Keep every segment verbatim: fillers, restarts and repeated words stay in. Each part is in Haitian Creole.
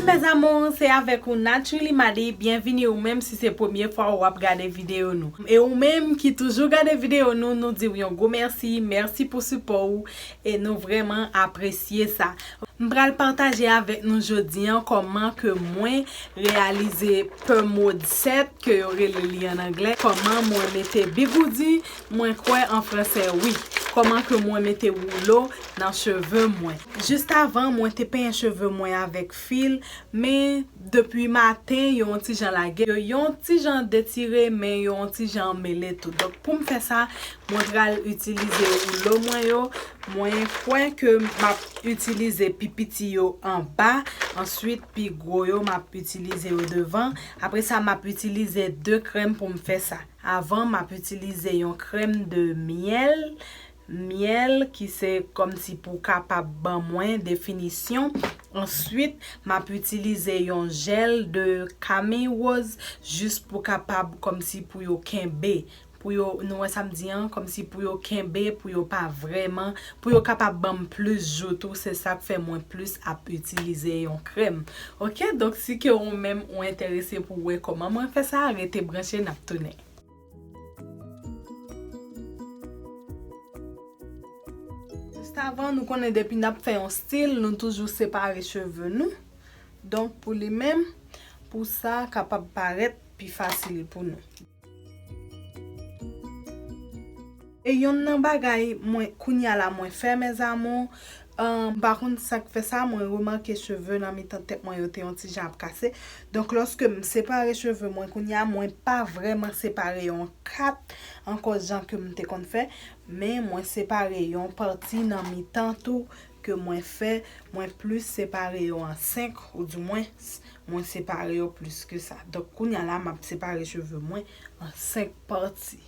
Mes amours, se avèk ou Naturally Madi. Byenvini ou menm si se premye fwa ou ap gade videyo nou. E ou menm ki toujou gade videyo nou, nou di w yon gwo mèsi. Mèsi pou sipò ou e nou vrèman apresye sa. M pral pataje avèk nou jodi a kòman ke mwen reyalize Permode sèt, ke yo rele li an anglè, kòman mwen mete bigoudi, mwen kwè an fransè, wi, kòman ke mwen mete woulo nan cheve mwen. Jis avan, mwen te penyen cheve mwen avèk fil, men depi maten, yo yon ti jan lage, yo yon ti jan detire, men yo yon ti jan mele tou. Donk, pou m fè sa, mwen pral itilize woulo mwen yo. Mwen kwè ke m ap itilize pi piti yo anba, answit pi gwo yo, m ap itilize yo devan. Apre sa, m ap itilize de krèm pou m fè sa. Avan, m ap itilize yon krèm de myèl, myèl ki se kòmsi pou kapab ban mwen definisyon. Answit, m ap itilize yon jèl de Camille Rose jis pou kapab kòmsi pou yo kenbe. Pou yo, nou wè sa m di an, kòmsi pou yo kenbe, pou yo pa vrèman, pou yo kapab ban m plis jou tou, se sa k fè mwen plis ap itilize yon krèm. Oke, donk si ke ou menm ou enterese pou wè kòman mwen fè sa, rete branche, n ap tounen. Jis avan, nou konnen depi n ap fè yon stil, nou toujou separe cheve nou. Donk, pou li menm, pou sa kapab parèt pi fasil pou nou. E yonn nan bagay mwen, kounya la mwen fè, mes amours, um, m pa konn sa k fè sa, mwen remake cheve nan mitan tèt mwen yo te yon ti jan ap kase. Donk, lòske m separe cheve mwen kounya, mwen pa vrèman separe yo an kat ankò jan ke m te konn fè, men mwen separe yon pati nan mitan tou ke mwen fè, mwen plis separe yo an senk, ou dimwens, mwen separe yo plis ke sa. Donk, kounya la, m ap separe cheve mwen an senk pati.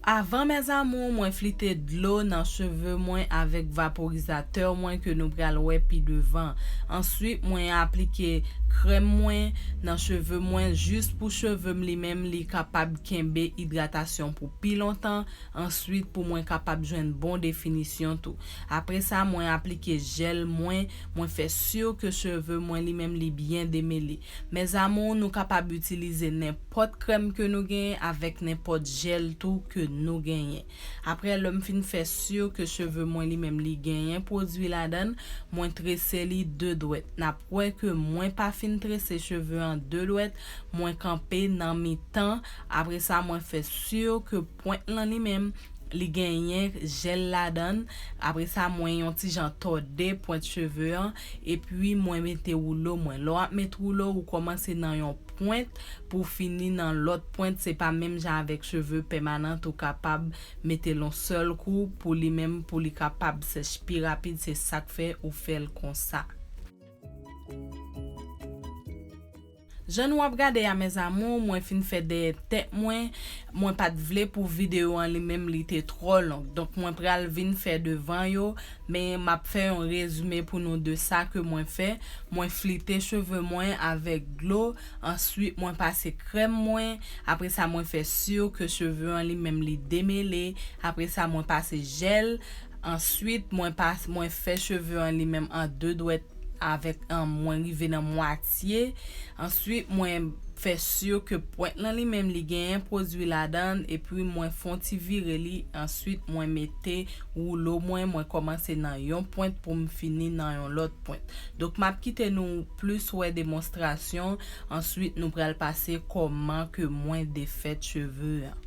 Avan, mes amours, mwen flite dlo nan cheve mwen avèk vaporizatè mwen ke nou pral wè pi devan. Answit, mwen aplike krèm mwen nan cheve mwen jis pou cheve m li menm li kapab kenbe idratasyon pou pi lontan. Answit, pou mwen kapab jwenn bon definisyon tou. Apre sa, mwen aplike jèl mwen, mwen fè si ke cheve mwen li menm li byen demele. Mes amours, nou kapab itilize nenpòt krèm ke nou genyen avèk nenpòt jèl tou ke nou genyen. Apre, lè m fin fè si ke cheve mwen li menm li genyen pwodui ladan l, mwen trese li de dwèt. N ap wè ke mwen pa fin trese cheve an de dwèt, mwen kanpe nan mitan. Apre sa, mwen fè si ke pwent lan li menm, li genyen jèl ladan l. Apre sa, mwen yon ti jan tòde pwent cheve an, epi mwen mete woulo mwen. Lè w ap met woulo, ou kòmanse nan yon pwent pou w fini nan lòt pwent. Se pa menm jan avèk cheve pèmanan, ou kapab mete l yon sèl kou pou li menm, pou li kapab sèch pi rapid. Se sa k fè ou fè l konsa. Jan nou ap gade a, mes amours, mwen fin fè dèyè tèt mwen. Mwen pa t vle pou videyo an li menm li te twò long. Donk, mwen pral vin fè devan yo, men m ap fè yon rezime pou nou de sa ke mwen fè. Mwen flite cheve mwen avèk dlo, answit mwen pase krèm mwen, apre sa mwen fè si ke cheve an li menm li demele, apre sa mwen pase jèl, answit mwen pas-, mwen fè cheve an li menm an de dwèt avèk, an, mwen rive nan mwatye. Answit, mwen fè si ke pwent lan li menm li genyen pwodui ladan l, epi mwen fè yon ti vire li. Answit, mwen mete woulo mwen, mwen kòmanse nan yon pwent pou m fini nan yon lòt pwent. Donk, m ap kite nou plis wè demonstrasyon. Answit, nou pral pase kòman ke mwen defèt cheve an.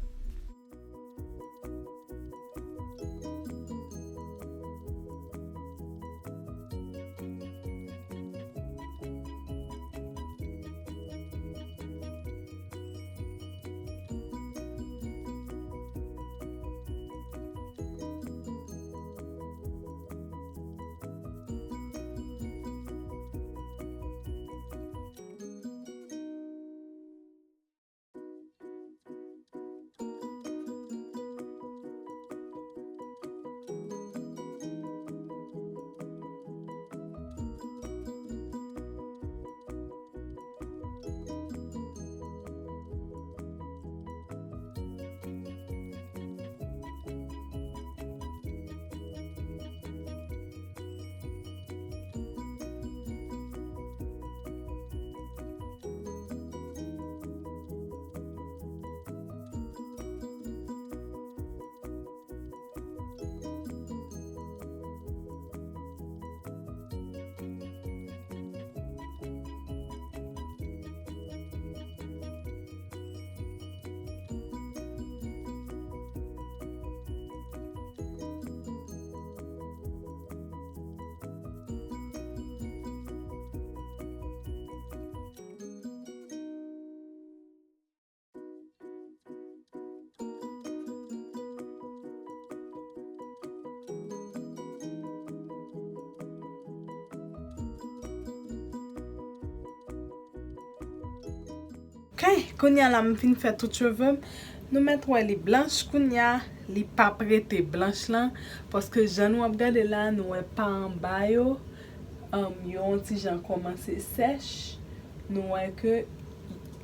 Ok, kounye a la m fin fè tout cheve m. Nou mèt wè li blanch kounye a, li p ap rete blanch lan, paske jan nou ap gade la, nou wè pa anba yo, um, yo yon ti jan kòmanse sèch. Nou wè ke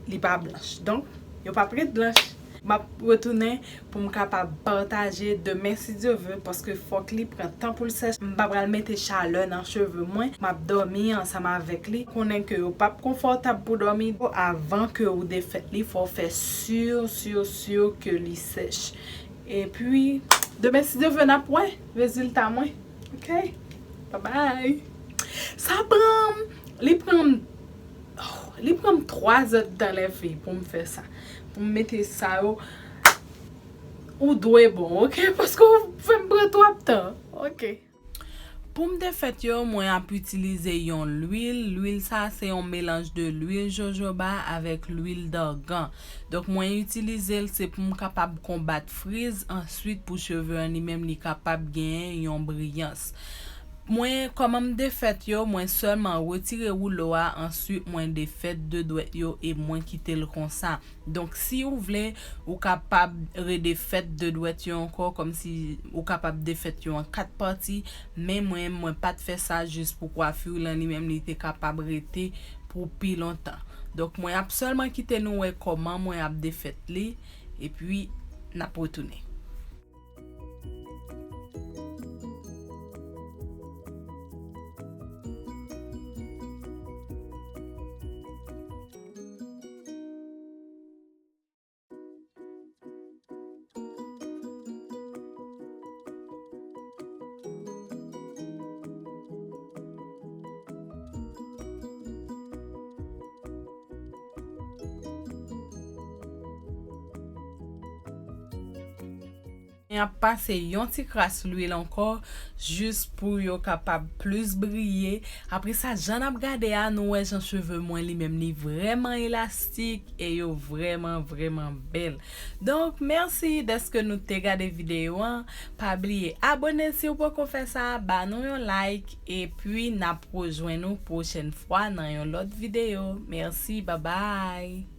li pa blanch. Donk, yo p ap ret blanch. M ap retounen pou m kapab pataje demen si Dye vle, paske fòk li pran tan pou l sèche. M pa pral mete chalè nan cheve mwen. M ap dòmi ansanm avèk li. Konnen ke yo p ap konfòtab pou dòmi avan ke ou defèt li. Fò w fè si, si, si ke li sèch. Epi, demen si Dye vle, n ap wè rezilta mwen. Ok? Bye bye. Sa pran m, li pran m, oh, li pran m twa zè tan leve pou m fè sa. Pou m mete sa yo, ou dwe bon, ok? Paske w fè m pran twòp tan. Ok. Pou m defèt yo, mwen ap itilize yon lwil. Lwil sa se yon melanj de lwil jojoba avèk lwil dargan. Donk, mwen itilize l se pou m kapab konbat friz, answit pou cheve an li menm li kapab genyen yon briyans. Mwen, kòman m defèt yo, mwen sèlman retire woulo a, answit mwen defèt de dwèt yo e mwen kite l konsa. Donk, si w vle, ou kapab redefèt de dwèt yo ankò, kòmsi ou kapab defèt yo an kat pati, men mwen, mwen pa t fè sa jis pou kwafi lan li menm, li te kapab rete pou pi lontan. Donk, mwen ap sèlman kite nou wè kòman mwen ap defèt li, epi n ap retounen. Mwen ap pase yon ti kras lwil ankò, jis pou yo kapab plis briye. Apre sa, jan n ap gade a, nou wè jan cheve mwen li menm li vrèman elastik e yo vrèman, vrèman bèl. Donk, mèsi dèske nou te gade videyo an. Pa bliye abòne si w poko fè sa, ba nou yon like, epi n ap rejwenn nou pwochèn fwa nan yon lòt videyo. Mèsi, babay!